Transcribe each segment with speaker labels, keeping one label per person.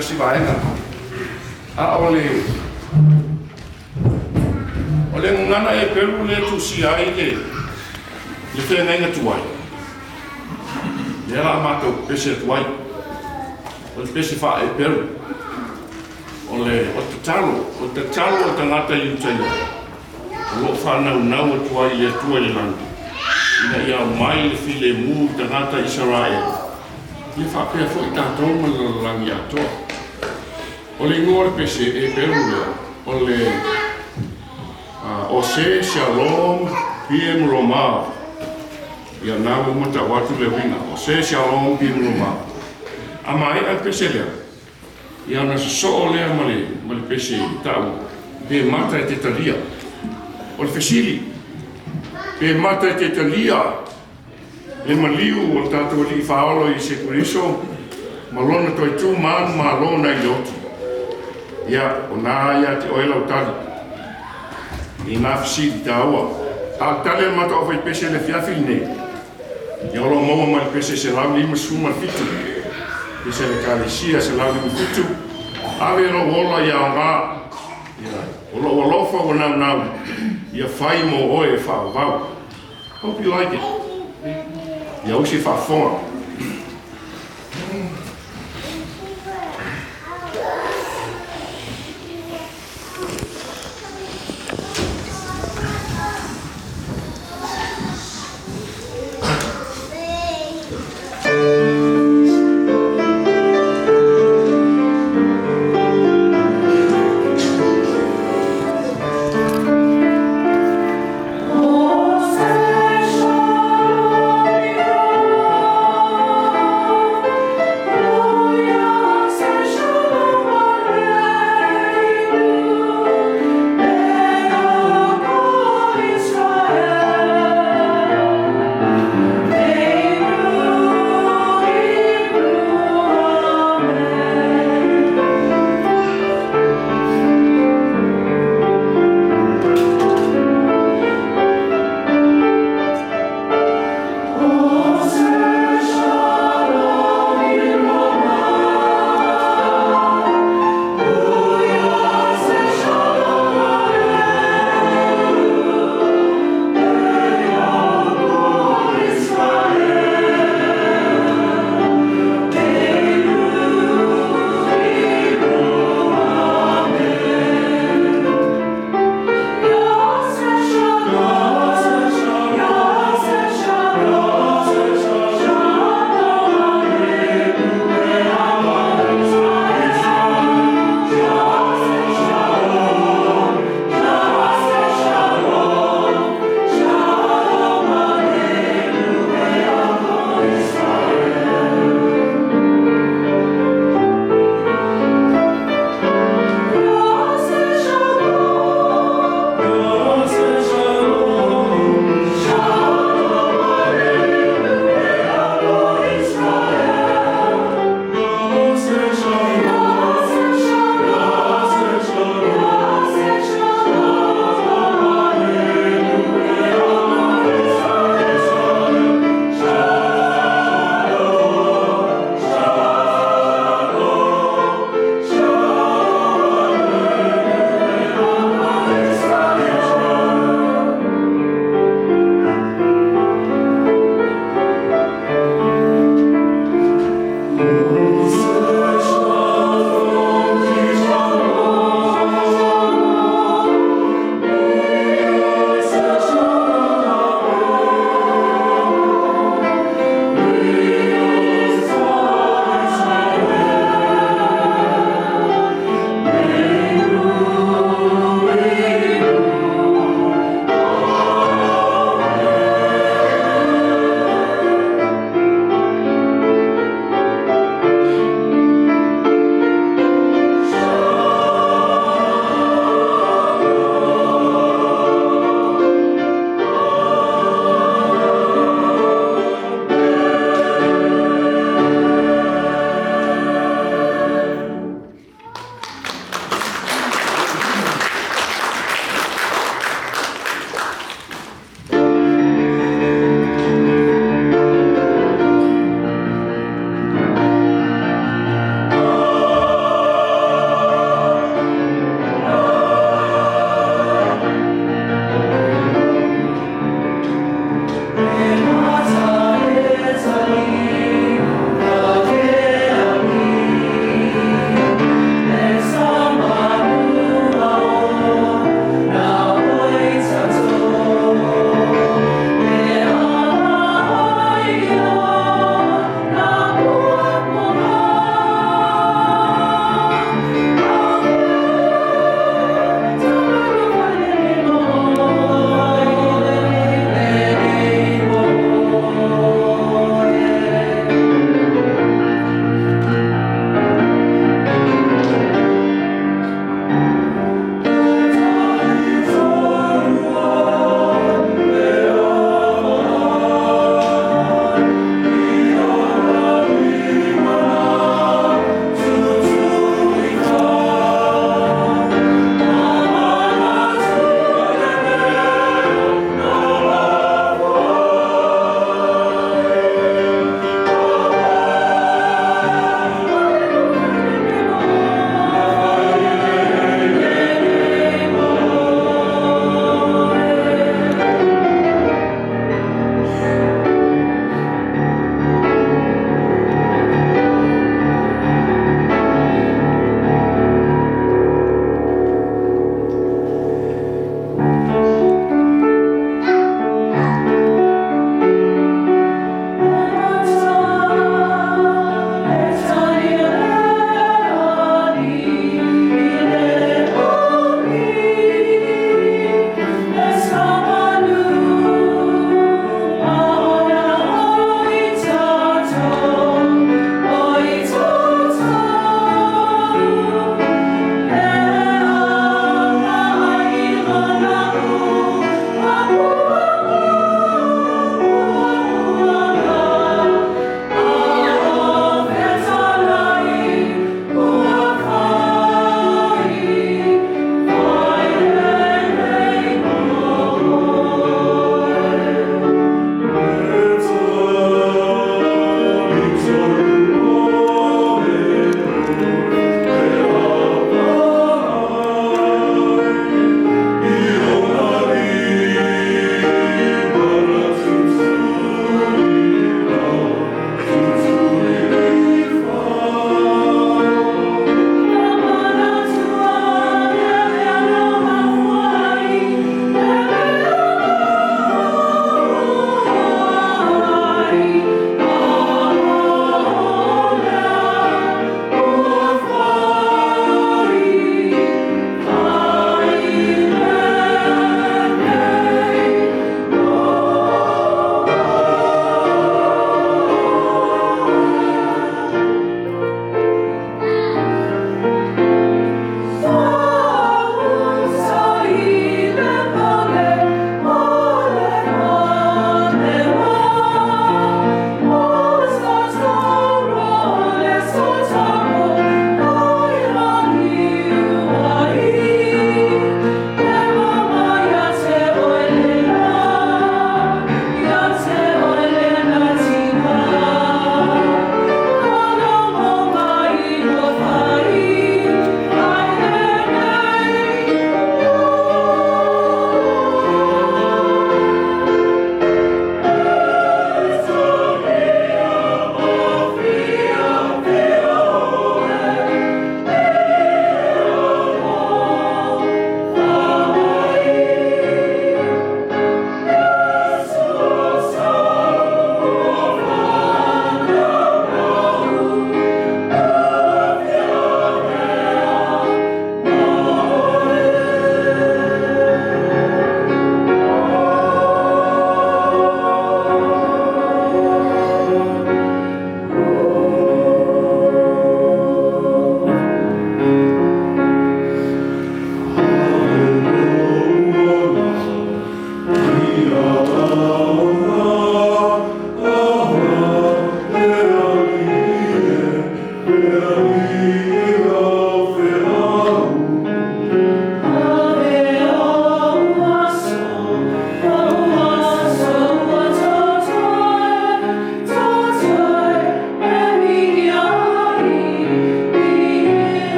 Speaker 1: tasi vaega. A o le o le gagana Eperu lea e tusia ai le le feagaiga tuai, lea la a matou pepese atu ai. O le pese faa-Eperu. O le o le tatalo, o le tatalo a le tagata Iutaia o lo o faanaunau atu ai i le Atua i le lagi ina ia aumai le filemu i tagata Isaraelu, ia faapea foi tatou ma le lalolagi atoa. O le igoa o le pese Eperu lea, o le Ose Shalom Bim Romav. Ia na ua uma tau atu le uiga. Ose Shalom Bim Romav. A maea le pese lea, ia ona sosoo lea ma le, ma le pese tau pe mata e te talia. O le fesili, pe mata e te talia le maliu o le tatou Alii Faaola Iesu Keriso ma lona toe tu manumalo nai le oti. Ia, o na ia te oe lau tali i lena fesili taua. A o le tali a le matou aufaipese i le afiafi lenei, ia o lo o maua mai le pese 157, pese a le Ekalesia 157, ave lou ola ia aoga, ia, o lou alofa ua naunau, ia fai mo oe e faavavau. Hope you like it. Ia usi faafofoga.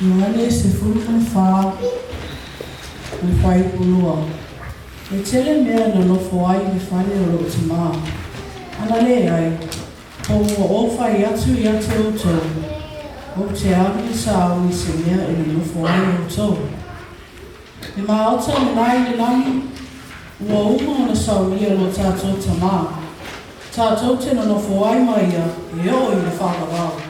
Speaker 2: Ioane 14, le fuaiupu 2. E tele mea e nonofo ai i le fale o lou Tamā. Ana leai, po ua ou fai atu ia te outou, ou te alu e sauni se mea e nonofo ai outou. Le maota lena i le lagi, ua uma ona saunia e lo tatou Tamā, tatou te nonofo ai ma ia e oo i le faavavau.